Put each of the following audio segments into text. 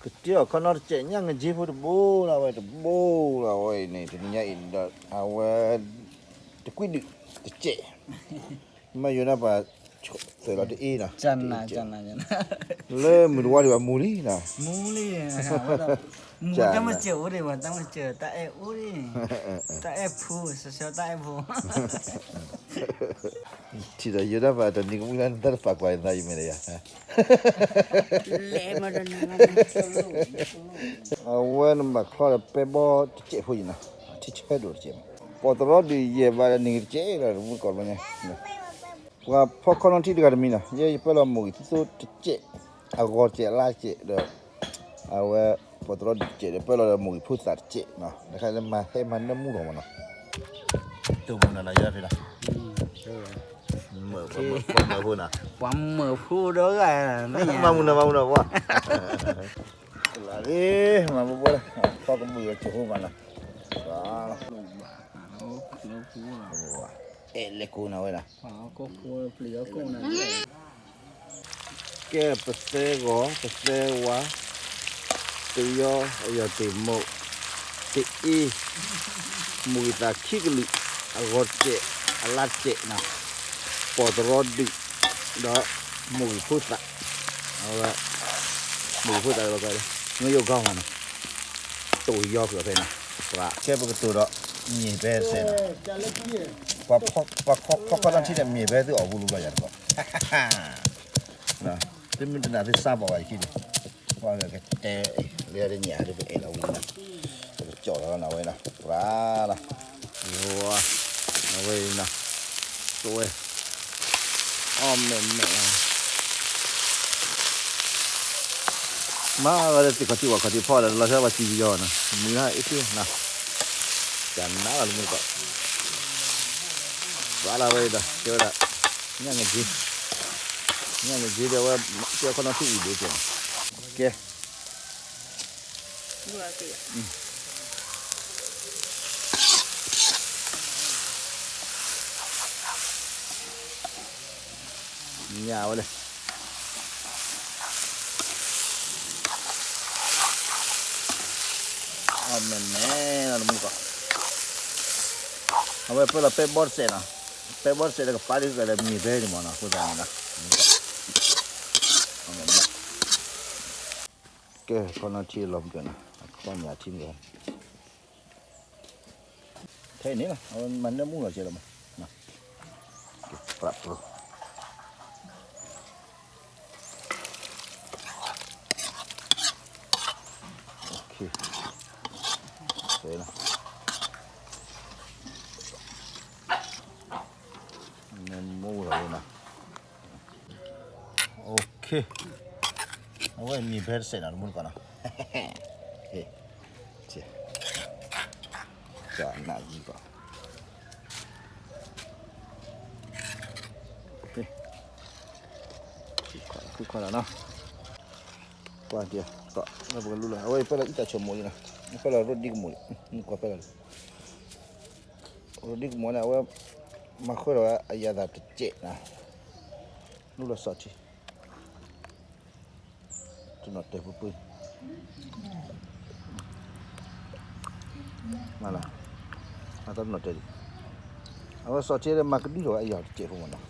ပတ့အီၣ်ခီနီတစဲး ညၣ်ငက့ဖိတဘိလီၤဝဲ တဘိလီၤဝဲအံၤန့ၣ် တနံၤညါအံၤဒီး အဝဲ တကွံဒုးတစဲး မ့ၢ်ယိၤဒၣ်ပှၤ သွဲးလီၤတအ့နီၤ လၢမုၢ်တဝါဒံးဘၣ်မူလံနီၤ မူလံ မူတၢ်မစၢၤအိၣ်ဒံးဘၣ် တၢ်မစၢၤတၢ်အဲၣ်အိၣ်ဒံး တၢ်အဲၣ်ဖိ စၢၤစၢၤတၢ်အဲၣ်ဖိ ထံၣ်ဒီးယိၤဒၣ်ပှၤတနံၤကမုၢ်လၢ် နတၢ်တပာ်ကွၢ်နသးယမဲာ်ဒီးယၤ အဝဲနဘၣ်ချီဒီးပဲဘီတစဲးဖိယံၤနီၤ ထံဆၢဒိၣ်တစဲးမး ပီၣ်သရီဒုးယဲၢ်ဘၣ်ဒီးနံၤတစဲးလီၤ တမူတကိးဘျီညါ ပှၤဖီခီနီထံတဂၤတမံၤနီၤ ယဲယပၢလီၤမိၢ်ဂံၢ်သ့ၣ်သိတစဲး အဂီၤတစဲးအလါတစဲးဒီး အဝဲ ပီၣ်သရီဒုးတစဲးဒီးပၢလီၤဒီးမိၢ်ဂံၢ်ဖိသၣ်တစဲးနီၤ တခါလၢမၤဟဲမၤနၢမူလီၤမးနီၤ တိၢ်မူနီၤနီၤ ယဲဖဲလီၤ ပှၤမၢဖိနီၤ ပှၤမၢဖိဒီးဂၤ မၤမူနီၤ မၤမူနီၤ ပှၤ လၢလံ မၤမူဖိလၢ ဖီကဘုၣ်ဝဲကၠိဖိမးနီၤ အဲၣ်လဲၤကိးနၤဝဲဒၣ် ကဲ ပသဲဂီၤ ပသဲဝါ တယီ အယီၢ်တ့ၢ်မိၢ် တအ့ မိၢ်ဂံၢ်သၣ်ခံကလုာ် အဂီၤတစဲး အလါတစဲးနီၤ ပီၣ်သရီဒုး ဒီးမိၢ်ဂံၢ်ဖိသၣ် အဝဲ မိၢ်ဂံၢ်ဖိသၣ်လီၤကါလၢ ငယိၣ်ကီၢ်မးနီၤ တိၢ်ယီဃုာ်ဖဲနီၤ ပှၤကဲပကတိၤဒီး မ့ၢ်ဖဲစဲးနီၤ ပှၤဖီခီနီထံန့ၣ် မ့ၢ်ဖဲသုအီၣ်ဝံၤလူၤဘျီယၤတကီး သုမ့ၢ်တနာ်သုစးဘၣ်ဝဲယခံန့ၣ် ပှၤကတဲ လၢတညၣ်ဒ်ပအဲၣ်လီၤဝံၤနီၤ ပကကၠီၣ်လီၤနီၤဝဲနီၤ ပှၤလီၤ အဝဲနီၤ တဝဲ အီၣ်မဲာ်မဲာ် မၤဝဲလၢသ့ၣ်ခီၣ်ထံးဝၣ်ခီၣ်ထံးဖီဒီး လီၤဆီပှၤစံၣ်ယီၤနီၤ မုၢ်ဟါအ့ၣ်ထံနီၤ ကနၣ်လီၤလၢမုၢ်တကိး ပှၤလီၤဝဲဒီး တဲဝဲဒၣ် ညၣ်နက့ ညၣ်နက့ဒီးဝဲ တဲခီနီထံအံၤဒိၣ်ကဲနီၤ ကဲ ညၣ်ဝဲလဲၣ် အီၣ်မဲာ်မဲာ်လီၤတမူတကိး အဝဲပၢလီၤပဲဘီတစဲးနီၤ ပဲဘီတစဲးဒီးကပၤဒ်သိးဒီးမ့ၢ်ဖဲန့ၣ်မးနီၤ အဃိသတးန့ၣ် ကဲ ခီနီထံလီၤမုၢ်ကနီၤ အခီညၣ်ထံမုၢ်က ထဲန့ၣ်လီၤ အဝဲမၤနၢမူလီၤကဲလီၤမး ပြးပြး နၢမူလီၤဝဲနီၤ အဝဲမ့ၢ်ဖဲတစဲးနီၤ တမူတကိးနီၤ ကနၣ်မုၢ်ကီး ခုခီလီၤနီၤ ကွၢ်ဒ် လၢပကလူလီၤ အဝဲပၢလီၤအံသးဆိမိၣ်လံနီၤ ပၢလီၤရိဒံကမိၣ်လံ ကွၢ်ပၢလီၤ ရိဒံကမိၣ်န့ၣ် အဝဲ မၤဃၢဒီးအယၤသးတစဲးနီၤ လူလီၤစီၣ်ထံ တနီၤတဲာ်ပှဲၤပှဲၤ မၤလၢ အတၢ်တနီၤတဲာ်ဒံး အဝဲစီၣ်ထံဒီးမၤကဒုထီၣ်ဝဲအယၤတစဲးဖိမးနီၤ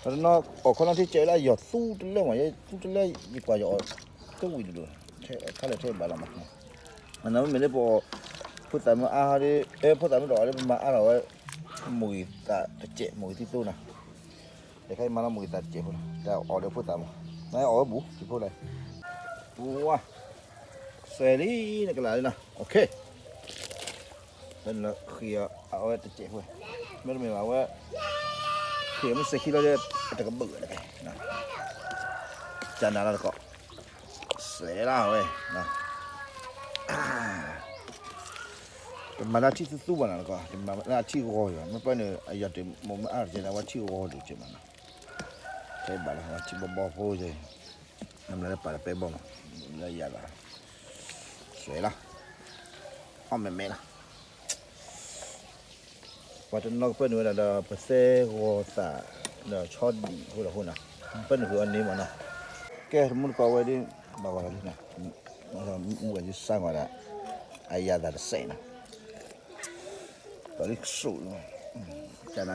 တနီၤအီၣ်ခီနီထံစဲးလၢအယီၢ်သူတလၢမး ယဲသူတလၢယကွၢ်ယအီၣ် တဝံၤဒိၣ်ဒိၣ် ခါလၢာ်ထဲဘၣ်လီၤမး အနမ့မ့ၢ်လၢပအီၣ် ဖိသၣ်မ့ၢ်အါဟီဒီး ဖိသၣ်မ့ၢ်တအီၣ်ဒီး ပမၤအါထီၣ်ဝဲ မိၢ်ဂံၢ်သၣ်တစဲး မိၢ်ဂံၢ်သံသိနီၤ တခါအံၤမၤလီၤမိၢ်ဂံၢ်သၣ်တစဲးဖိလီၤ တၢ်အီၣ်ဒီးဖိသၣ်မး နအီၣ်ဝဲဘူး ကဖိလီၤ ပှၤ စဲးလံ နကလၢ်လံနီၤ okay လၢနဃ့အီၤ အဝဲတစဲးဖိ မ့တမ့ၢ်ဘၣ်ဝဲ ဃ့မ့ၢ်စဲးခံလီၤဒီး အတကဘုၣ်ဝဲတကဲ ကနၣ်လီၤတကီး စဲးလၢဝဲ တမၤလၢအထံၣ်သူသူဘၣ်နီၤတကီး တမၤလၢအထံၣ်ဂီၤယီၤ မ့ၢ်ပၢၢ်န့ၣ် အယီၢ်တ့ၢ်မိၢ်မ့ၢ်အါတကဲန့ၣ် အဝဲထံၣ်ဂီၤဒိၣ်ကဲမးနီၤ ထဲဘၣ်လီၤ အဝဲထံၣ်ဘီဘီဖိကဲ နမၤလၢပာ်လၢပဲဘီမး လၢယၤလီၤ စဲးလီၤ အီၣ်မဲာ်မဲာ်လီၤ ပှၤတနီၤကပၢနုာ်ဝဲဒၣ်ဒီး ပသဲဂီၤသး ဒီးဆီဒံၣ်အဃိဒီးအဃိနီၤ ပၢနုာ်ဃုာ်အီၤန့ၣ်မးနီၤ ကဲ ကဲ တမူတကိးဝဲဒ် ဘၣ်ဝဲလီၤလံနီၤ, မူဝဲဒ်စၢ်ဂီၤဒၣ် အယၤသးတစဲးနီၤ, ဒီးလံကဆူၣ်လီၤ, ကနၤလံ,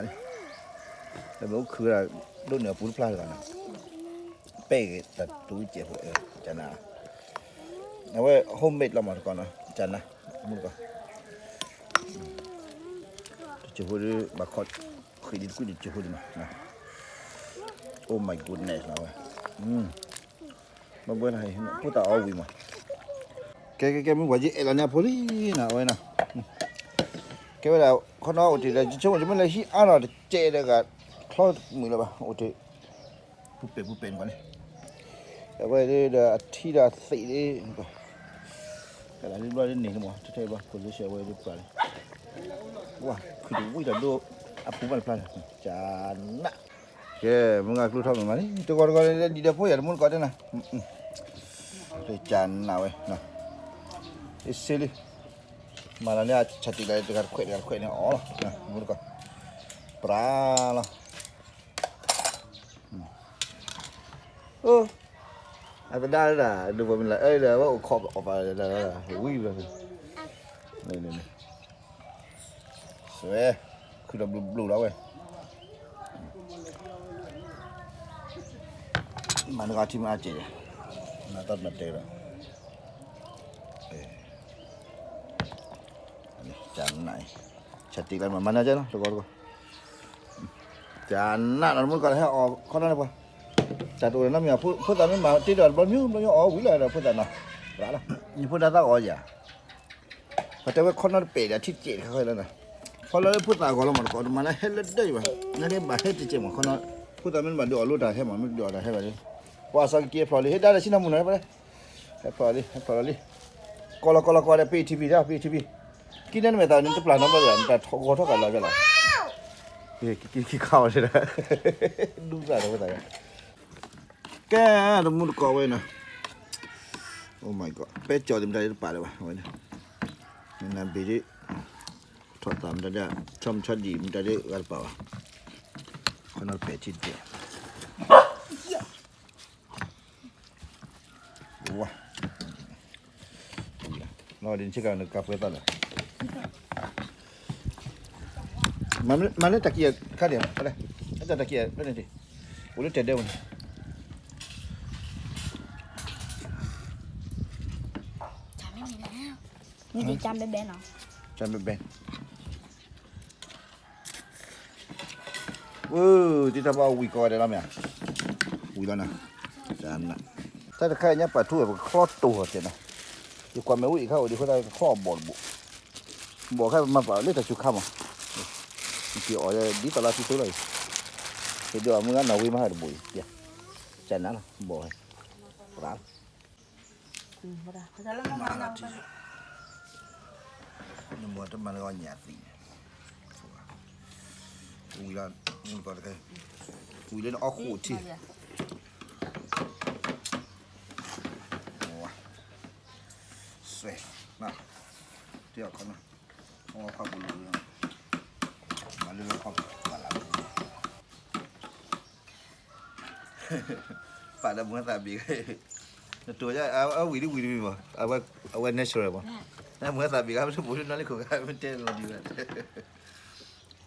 လၢမ့ၣ်အူခုၣ်ဒၣ် ဒိၣ်န့ၢ်အပူၤတဖျါတဂၤနီၤ, ပဲၢ်ဂ့ၤတၢ်တူၢ်ကဲးဖိ ကနၤ, အဝဲ homemade လီၤမးတကိးနီၤ, ကနၤ, တမူတကိး တစဲးဖိဒ် ဘၣ်ခီ ဃံးဒ်တကွံတစဲးဖိဒ်နီၤ, Oh my goodness လီၤဝဲ, မ့ၢ်ဘှဲလၢ ဖိသၣ်အီဝံၤမး, ကဲကဲကဲ မ့ၢ်ပှၤယအဲၣ်လီၤန့ၣ်အဖိလံနီၤ အဝဲနီၤ, ကဲဝဲဒၣ် ခီနီၤအိၣ်တ့ၢ်ဒီး ယဆိကမိၣ်ယမ့ၢ်လဲၤဟံးအါထီၣ်တကဲးဒီးဂၤ ချီမုာ်လၢၤဘၣ် အိၣ်တ့ၢ် ပူၤပဲာ်ပူၤပဲာ်န့ၣ်ဘၣ်န့ၣ်, အဝဲဒီးအထံဒီးအသံးန့ၣ် ကဲဒၣ်လံဘျီဒ်န့ၣ်မး ထဲထဲဘျီ position ဝဲဒ်ပှၤန့ၣ်, ဝါ ခုၣ်တဝံၣ်တၢ်ဒိ အပူၤဘၣ်တဖျါန့ၣ် ကနး, ကဲ မုၢ်ဂၤကျိထီၣ်မ့ၢ်မးလံ တဂီၤတဂီၤန့ၣ် ဒ်ဒီးဖိယၤတမူတကိးတဲနၤ, ကနးဝဲ, အ့စ့လံ, မၤလီၤန့ၣ် ဆၢတံၢ်လၢတဂၤတခွဲးတဂၤတခွဲးန့ၣ်အီၣ်လီၤ, တမူတကိး, ပြးလီၤ အသဒါဒၣ် ဒုးပမ့ၢ်လၢအဲၣ်ဒီး အဝဲအိၣ်ခိးအီၣ်ပာ်လၢ ဝံၤဘျီ, ဆွဲ, ခုၣ်ဒီးဘျုးဘျုးလီၤဝဲ, မၤနဂီၢ်ထံမၤအါကဲးဒီး, နသီၣ်မၤတဲဒီး, ကနးအံၤ, ဆၢတံၢ်လၢမၤမၤနၤကဲလီၤ တဂီၤတဂီၤ ကနးနီၤ တမူတကိးဟဲအီၣ်ခီနီၤန့ၣ်ပှၤ, တၢ်တအိၣ်နီတမံၤ ဖိသၣ်မ့ၢ်မၤတ့ဒီးတဘျီမ့ၢ်ဘျီမ့ၢ်အီၣ်ဝံၤလီၤဒီးဖိသၣ်နီၤ, ယဖိဒါသးအီၣ်ယၤ, ပှၤတဲဝဲခီနီတပဲာ်ဒီးထံတကဲးတခါဃီလီၤနီၤ, ခီလီၤလၢဖိသၣ်အဂီၢ်လီၤမးတကိး တမၤလၢဟဲလၢဒၢးယံၤဘၣ်, နကဘၣ်ဟဲတကဲးမးခီနီၤ, ဖိသၣ်မ့ၢ်တဘၣ်ဒုးအီၣ်လိတၢ်ဟဲမး မ့ၢ်ဒုးအီၣ်တၢ်ဟဲဘၣ်ဒီး, ပှၤအစီၤကက့ၤဖျိးလံ ဟဲဒါဒီးဆ့ၣ်နီၤမုၢ်နီၤ ဟဲဖျိးလံ ဟဲဖျိးလီၤလံ, ကိးလီၤကိးလီၤကိးဒီး ပ့ၢ်ထံပံၤဒၣ် ပ့ၢ်ထံပံၤ, ကံနဲၣ်နမဲာ်သၣ်န့ၣ် တပျၢ်နီတဘျီဒီး နတၢ်ဂီၤထီၣ်ကးလီၤကလီၤ, က့ၤက့ၤခါအီၤဒၣ်, ဒူသၣ်ဒီးဝဲသး, ကဲ တမူတကိးဝဲနီၤ, Oh my god ပဲကၠီၤသ့ၣ်မတၤဒ်တပာ်လၢၤဘၣ် အဝဲန့ၣ်, နဘ့ၣ်ဒ်, ထီၣ်သၣ်မတၤဒ်, ဆီမဆီဒံၣ်မတၤဒ်ဂၤတပာ်ဘၣ်, ခီနီတပဲာ်ထံတကဲး ဝါ, လီၤဒ်နဆ့ကၤနကၤပှဲၤသးလၢာ်, မၤလၢတၢ်ကံၢ်ခါဒံး, တၢ်ကံၢ်, အိၣ်လၢတဲာ်ဒဲဝဲန့ၣ်, မ့ၢ်ဒ်ကၠၢ်ဘဲဘဲနီၤ, ကၠၢ်ဘဲဘဲ ဝဲ, တံၤတၢ်ပှၤဝံၤကိးဂၤဒဲးလီၤမ့ၢ်ဧါ, ဝံၤလီၤနီၤ, တၢ်တခါအံၤညါပာ်ထူဝဲပကချီတိၢ်အီၤတဲနီၤ, ယကွၢ်မ့ၢ်ဝံၤအံၤခါအိၣ်ဒံးအဃိသတး ကချီအီၤဘီၣ်တဘိၣ်, ဘီၣ်ခါပမၤပာ်လၢတၢ်စူၤခါမး, ယက့ၤအီၣ်ဒ်သိးလၢသုသိလီၤအံၤ, ဟ့ၣ်ဒုးအီၣ်မုၢ်ဂၤနီၢ်ဝ့မၤဟဲတဘိၣ်အံၤ, ကနၤလီၤ ဘီၣ်ဝဲ, ရၣ် နမ့ၢ်တမၤလၢအီၣ်ညၣ်သံန့ၣ်, ဝံၤလီၤ, ဝံၤလၢနအီၣ်ဃိၣ်ထံ, ဆွဲ, တ့အီၣ်ခီနီၤ, အီၣ်ခီပူၤလီၤ, မၤလၢလီၤခီပူၤလီၤ, ပာ်လၢမုၢ်သးဘ့ၣ်, နတိၤယါ အဝံၤဒ်ဝံၤတမံၤမး, အဝဲ natural မး, မုၢ်သးဘ့ၣ်ဂၤ မ့ၢ်တပူၤလၢနီၢ်လံခိၣ်ဂၤ မ့ၢ်တဲလီၤဒံးဝဲ, တြီလီၤ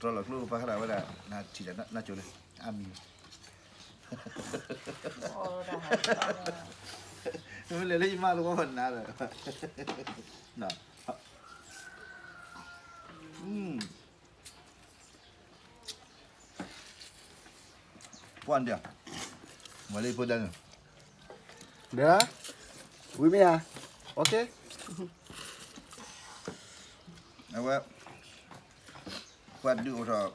ကျိပာ်ဃာ်ဒၣ်ဝဲဒၣ် နထံၣ်ဒီးနကၠိလၢ အါမံၤ မ့ၢ်လဲၤလၢယမါလၢဝဲပနၤဒီး ပှၢ်ဒၣ်, မၤလၢယဖိဒါန့ၣ်, ဒီး, ဝံၤမ့ၢ်ဧါ, အဝဲ, ပှၤဒုးအိၣ်ထီၣ်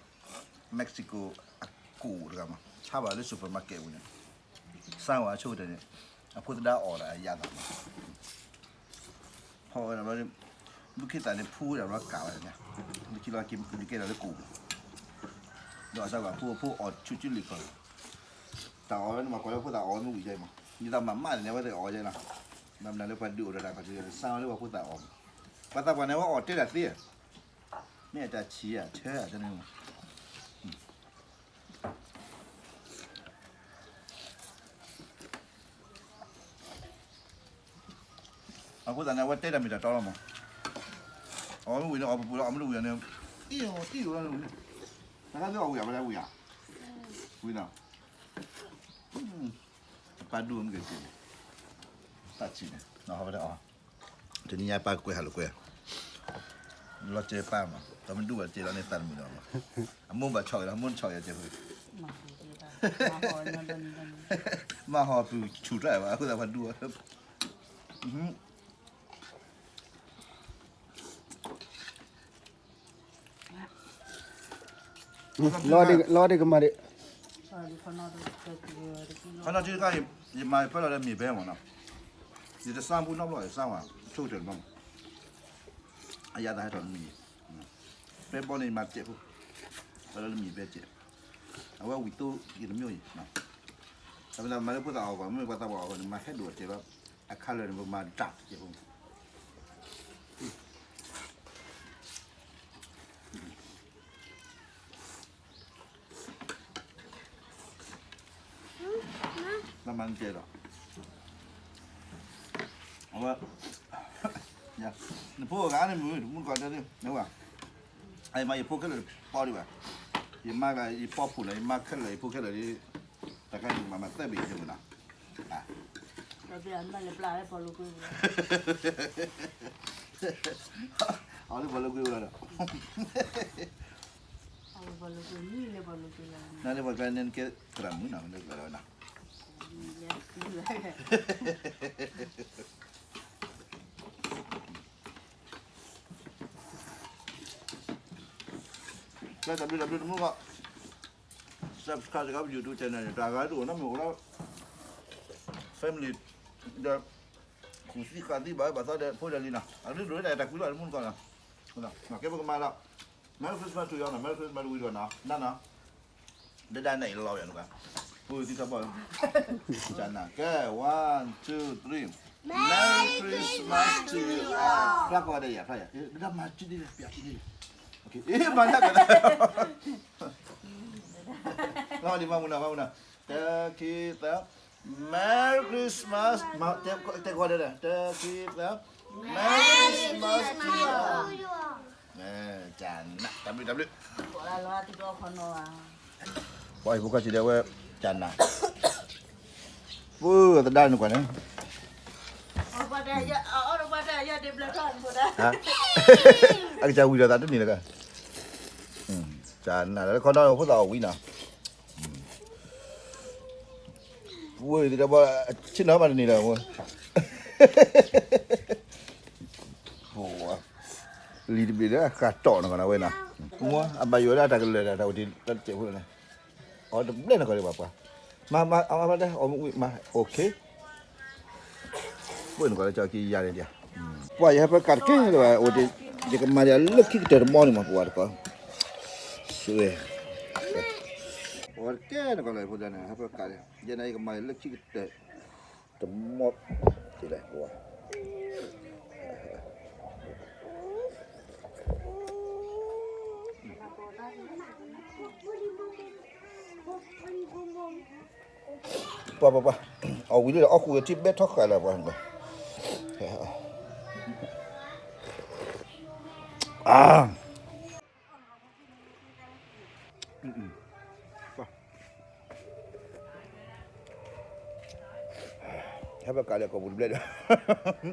Mexico အကူၣ်တဂၤမး, ဟးဘၣ်လၢ supermarket ပူၤန့ၣ်, စၢ်ဝဲအဆိကတၢၢ်န့ၣ်, အဖိသဒါအီၣ်ဒီးအယၤသးမး ဖီၣ်ဝဲဒၣ်ဘျီ, ဘုခ့သၣ်န့ၣ်ဖူဝဲဒၣ်ဘျီကးဝဲဒၣ်န့ၣ်, လၢခံလီၤက့ၤကဲထီၣ်လၢကူၣ်, ဒီးအစၢ်ဘၣ်ဖိအဖိအီၣ်ဆူၣ်ဆူၣ်လံခီ, တၢ်အီၣ်ဝဲန့ၣ်မး ကိးလၢဖိသၣ်အီၣ်ဝဲမ့ၢ်ဝံၤယဲမး, ဒ်သိးမၤမးန့ၣ် အဝဲသ့ၣ်အီၣ်ယဲနီၤ, ဘၣ်မနုၤလၢပှၤဒုးအိၣ်ဒီးတၢ်ခီၣ်ထံး စၢ်ဝဲလၢပှၤဖိသၣ်အီၣ်မး, ပှၤသးပှၢ်န့ၣ် အဝဲအီၣ်တဲဒၣ်သ့, မ့ၢ်အတၢ်ဆံးအထၢအတၢ်န့ၣ်မး ကဲ အဃိသတးန့ၣ် အဝဲတဲတၢ်မ့ၢ်တၢ်တီလီၤမး, အီၣ်မ့ၢ်ဝံၤန့ၣ် အီၣ်ပူၤပူၤလီၤ အီၣ်မ့ၢ်တဝံၤန့ၣ် အံၣ်အီၣ်အံၣ်အီၣ်လီၤ, တခါသ့ၣ်အီၣ်ဝံၤ အဝဲဒၣ်ဝံၤဧါ, ဝံၤနီၤ, ပၢ်ဒူၣ်မ့ၢ်က့ၤစ့ၢ်, တၢ်ဆံးန့ၣ် တနံၤညါပၢ်ကကွဲးဟးလိာ်ကွဲ, လီၤစဲပၢ်မး ဒီးမ့ၢ်ဒူၣ်ဘၣ်စ့လီၤန့ၣ်သးတမုာ်ဒီးမး, အမိၢ်ဘၣ်ဆီၣ်က့ၤဒီး အမိၢ်ဆီၣ်က့ၤစ့ၢ်, မၤဟီၣ်ပူၤဆူၣ်တၢ်ဘၣ် အဃိသတးပှၤဒူၣ် လီၤဒ့ကမၤဒ့း, ခီနီၣ်ထံတခါအံၤ ယမၤပၢလီၤဒီးမ့ၤပဲမ့ၢ်နီၤ, ယတစါပူနီတဘျီ ယစါဝဲ ဆိကတၢၢ်တဘျီမး, အယၤသးဟဲထီၣ်တမံၤ, ပဲဘီန့ၣ်ယမၤတစဲးဖိ, ပၢလီၤလၢမ့ၤပဲတစဲး, အဝဲဝံၤသိယတမ့ၢ်အံၤ, တၢ်မ့ၢ်မၤလၢဖိသၣ်အီၣ်ဂီၢ် မ့ၢ်ပှၤသးပှၢ်အီၣ်ဂီၢ်န့ၣ် မၤဟဲဒိၣ်တစဲးဘၣ်, အခါလၢာ်န့ၣ် ပမၤဒၣ်တစဲးဖိ လၢမၤနကဲဒီး အဝဲ နဖိဂၤန့ၣ်မုၢ် တမူတကိးတဲသ့ၣ် နဝဲ အမၤယဖိခဲလၢာ်တပီဒံးဘၣ်, ယမါဂၤယပီဖှိၣ်လၢ ယမါခဲလၢာ် ယဖိခဲလၢာ်ဒ် တၢ်ခါန့ၣ်မၤမၤသၢဘ့ၣ်ယဲၢ်မုၢ်နီၤ, အီၤလၢပှၤလိာ်ကွဲဝဲလီၤဒီး နလၢပှၤကျါန့ၣ်ကဲသရၣ်မုၣ်နီၤ လၢကျါဒီးနီၤ ကဲ တၢ်ဘျုးတၢ်ဘျုးတမူကီး subscribe စ့ၢ်ကီး YouTube channel န့ၣ် တၢ်ဂၤတအိၣ်နီတမံၤအိၣ်လီၤ family ဒီး ကူၣ်သံဃာ်သံဘၣ်ဝဲဘၣ်သီဒီး ဖိဒီးလံနီၤ အဒုဒိၣ်တၢ်တၢ်ကွံလီၤတမူတကိးနီၤ ကဲပကမၤဒီး Merry Christmas to you နီၤ Merry Christmas to you နီၤ နနီၤ ဒဒၣ်နဲၣ်အံၤလီၤဝဲနီၤ ပူၤသံထီဘီ ကနၤ ကဲ one two three Merry Christmas to you all ဖျါကီးဒဲးယၤ ဖျါယၤ ဒဒၣ်မၤစုဒ်လဲၣ် ပျးစုဒ်လဲၣ် မၤနၢ်ကသး လီၤဒံးမၤမုာ်နီၤ မၤမုာ်နီၤ တၢ ခံ သၢ Merry Christmas တဲကီးဒဲး တၢ ခံ သၢ Merry Christmas to you all ကနၤ တၢ်ဘျုးတၢ်ဘျုး ပှၤဟံၣ်ဖိဃီစံးဒဲးဝဲ ကနၤ ပှၤသဒါန့ၣ်ကွၢ်န့ၣ် အကစၢ်ဝံၤဒီးသးတန့ၢ်လၢၤက ကနၤလၢခီနီၢ်ဖိသၣ်အီၣ်ဝံၤနီၤ ဝဲသ့ၣ်တဘီ ဆ့ၣ်နီၤမးတန့ၢ်ဒီး လံာ်တဘ့ၣ်လၢအဃၣ်တီၢ်နီၤကနၤဝဲနီၤ အဘၣ်ယိၣ်ဒၣ်တၢ်ကလၢာ်ဒၣ်တၢ်အိၣ်တ့ၢ်လၢတစဲးဖိလီၤန့ၣ် အီၤတဘျဲၣ်နီၤကီးဒံးဘၣ်ပှၤ မၤမၤအီၤမၤဒဲး အီၣ်မ့ၢ်ဝံၤမၤ okay ပှဲၤနကီးလၢကၠီက့ယၤန့ၣ်ဒံး ပှၤယဟဲပၢကးတက့ၢ်လၢၤဘၣ် အိၣ်တ့ၢ် ယကမၤဒံးလၢခံကတၢၢ်တမီန့ၣ်မး ပှၤတကီး ဆွဲ ပှၤတကဲနကီးလၢဖိဒၣ်န့ၣ် ဟဲပၢကးဒံး ယဲန့ၣ်ယကမၤဒံးလၢခံကတၢၢ် တမီ တလဲၤပှၤ ပှၤပှၤပှၤ အဝံၤလၢအီၣ်ဃုာ်ထံဘဲထီၣ်ဃာ်လၢပှၤ အါ ဟဲပကးလၢကိာ်ပူၤတဘျဲၣ်ဒီး